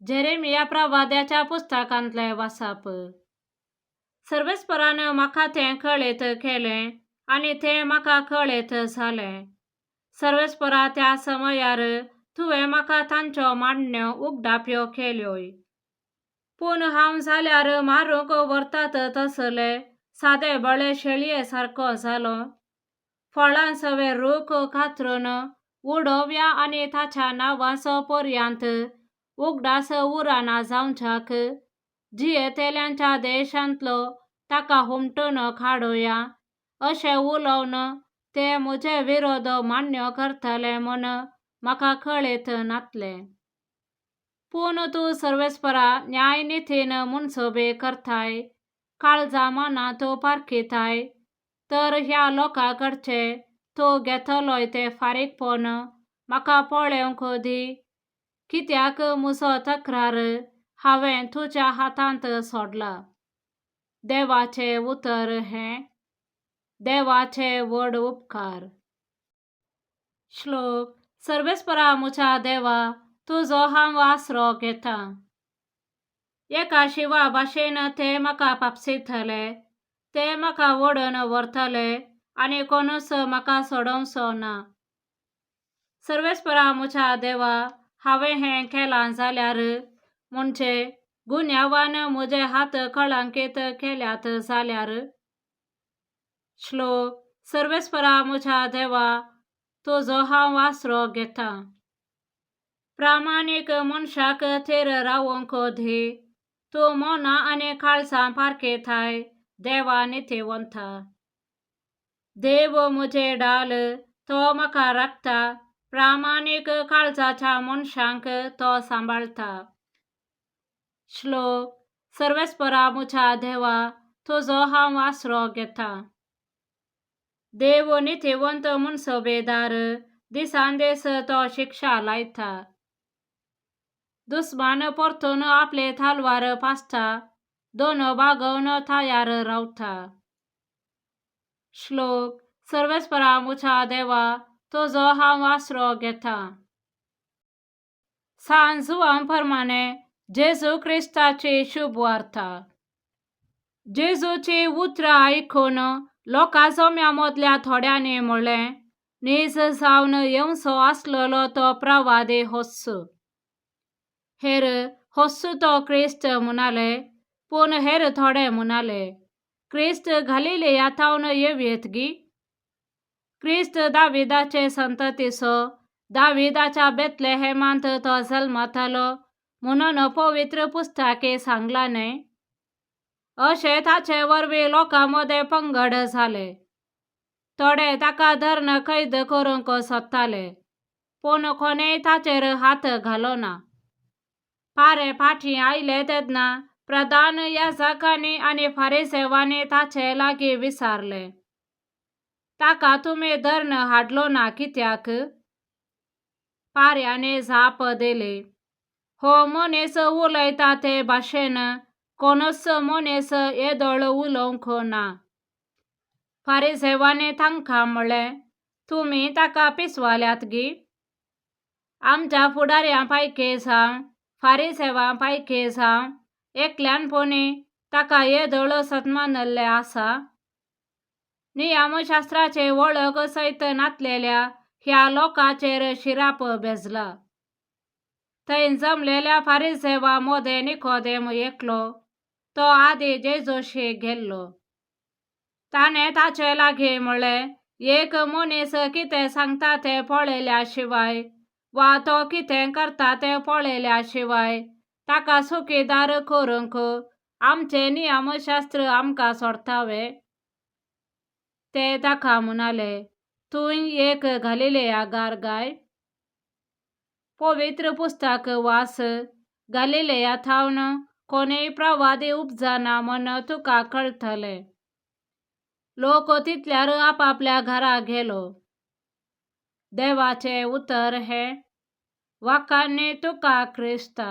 Jeremiah प्रवाद्याच्या पुस्तकांतलें वाचप. सर्वेस्परान म्हाका तें कळयत केलें आनी तें म्हाका कळयत जालें. सर्वेस्परा, त्या समयार तुवें म्हाका तांच्यो मांडण्यो उगडाप्यो केल्योय. पूण हांव जाल्यार मारूंक व्हरतात तसले सादे बळे शेळये सारको जालो. फळां सवे रूख कातरून उडोवया आनी ताच्या नांवाचो पर्यांत उगडास उरना जावच्याक जियेतल्यांच्या देशांतलो ताका हुमटून काडुया अशें उलोवन ते म्हजे विरोध मान्य करतले म्हूण म्हाका कळयत नातलें. पूण तूं सर्वेस्परा न्यायनितीन मुनसबे करताय, काळजा मनां तूं पारखिताय, तर ह्या लोकां कडचें तूं घेतलोय तें फारीकपण म्हाका पळोवंक दी, कित्याक म्हजो तक्रार हांवें तुज्या हातांत सोडला. देवाचें उतर हें. देवाचे व्हड उपकार. श्लोक. सर्वेस्परा म्हज्या देवा, तुजो हांव आसरो घेतां. एका शिंवा भाशेन ते म्हाका पापसितले, ते म्हाका ओडून व्हरतले आनी कोणूच म्हाका सोडोवचो ना. सर्वेस्परा म्हज्या देवा, हांवें हें केलां जाल्यार, म्हणजे गुन्यांवान म्हजे हात कळंकीत केल्यात जाल्यार. श्लोक. सर्वेस्परा म्हज्या देवा, तुजो हांव आसरो घेतां. प्रामाणीक मनशाक थीर रावंक दी, तूं मनां आनी काळजां पारखिताय, देवा नितीवंता. देव म्हजें ढाल, तो म्हाका राखता, प्रामाणीक काळजाच्या मनशांक तो सांबाळटा. श्लोक. सर्वेस्परा म्हज्या देवा, तुजो हांव आसरो घेतां. देव नितीवंत मुनसबेदार, दिसान दीस तो शिक्षा लायता. दुस्मान परतून आपली तलवार पासता, दोन बागोवन तयार रावता. श्लोक. सर्वेस्परा म्हज्या देवा, तुजो हांव आसरो घेतां. सान जुवांव प्रमाणे जेजू क्रिस्ताची शुभवार्ता. जेजूची उतरां आयकून लोकां जम्या मदल्या थोड्यांनी म्हणलें, नीज जावन येवचो आसलेलो तो प्रवादी होच. हेर होच तो क्रिस्त म्हणाले, पूण हेर थोडे म्हणाले, क्रिस्त गालिलेया थावन येवयेत गी? क्रिस्त दाविदाचे संततीचो, दाविदाच्या बेतलेहेमांत तो जल्मतालो म्हणून पवित्र पुस्तके सांगलां न्हय? अशें ताचे वरवीं लोकां मदें पंगड जाले. थोडे ताका धरून कैद करूंक सोदताले, पूण कोणेय ताचेर हात घालो ना. पारे फाटीं आयले तेन्ना प्रधान याजकांनी आनी फारिसेवांनी ताचे लागीं विचारलें, ताका तुमी धरून हाडलो ना कित्याक? पाऱ्यांनी जाप दिली, हो मनीस उलयता ते भाशेन कोणूच मनीस येदोळ उलोवंक ना. फारिसेवांनी तांकां म्हणलें, तुमी ताका पिसवाल्यात गी? आमच्या फुडाऱ्यां पैकी जावं फारिसेवां पैकी जावं एकल्यानपणी ताका येदोळ सन्मानल्लें आसा? नियमशास्त्राचे वळख सयत नातलेल्या ह्या लोकांचेर शिराप भेजला. थंय जमलेल्या फारिसेवां मदें निकोदेम एकलो, तो आदीं जेजूशी गेल्लो. ताणें ताचे लागीं म्हणलें, एक मनीस कितें सांगता तें पळयल्या शिवाय वा तो कितें करता तें पळयल्या शिवाय ताका चुकीदार करूंक आमचें नियमशास्त्र आमकां सोडटा वे? ते ताका म्हणाले, तूंय एक गालिलेयागार गाय? पवित्र पुस्तक वाच, गालिलेया थावन कोणूय प्रवादी उपजना म्हूण तुका कळटलें. लोक तितल्यार आपापल्या घरा गेलो. देवाचें उतर हें. वाखाणनी तुका क्रिस्ता.